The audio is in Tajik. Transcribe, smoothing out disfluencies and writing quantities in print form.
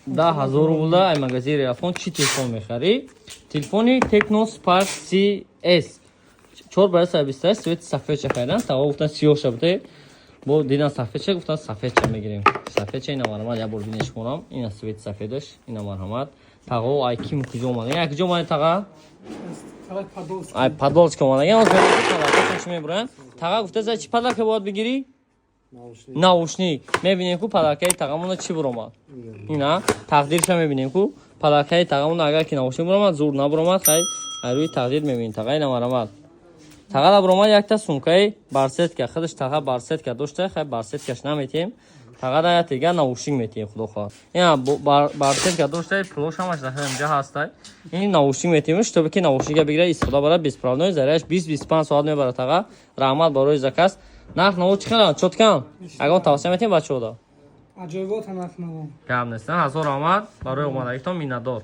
10 000 рубла ай магазини Реафон чӣ телефон мехарӣ? Телефони Tecno Spark CS 4 бари 128, цвети сафедша харидан. Тағо гуфтан, сиёҳша буде, бо дидан сафедша, гуфтан, сафедша мегирем. Сафедша ина, марҳамат, як бор бинеш монам. Ина цвети сафедаш, ина, марҳамат. Тағо ай ким, куҷо омада? Як куҷо омада, таға? Ай Подолск омада. Чӣ мебуранд? Таға гуфта, за чӣ подарка бояд бигирӣ? Наушник. Мебинем, ку подаркаи тағамона чӣ буромад. Ина тақдирша мебинем, ку подаркаи тағамона. Агар ки наушник буромад, зур, набуромад, хай, ай рӯи тақдир мебинем. Таға, ина, марҳамат, таға буромад якта сумкаи барсетка. Худаш таға барсетка дошта, хай, барсеткаш наметиҳем. Таға да як наушник метиҳем, худо хоҳад. Ина барсетка дошта, пулош ҳамаш дар инҷа ҳастай. Ин наушник метиҳем, чтобы ки наушника бигира, истифода барад. Беспроводной, зарядаш 20-25 соат мебарад. Таға, раҳмат барои заказ. Нарх наво чӣ хелан, чёткан? Ягон тавсия метиҳем бачаҳода? Аҷоибота нарх наво. Гап нест, ҳазор раҳмат барои омадагитон, миннатдор.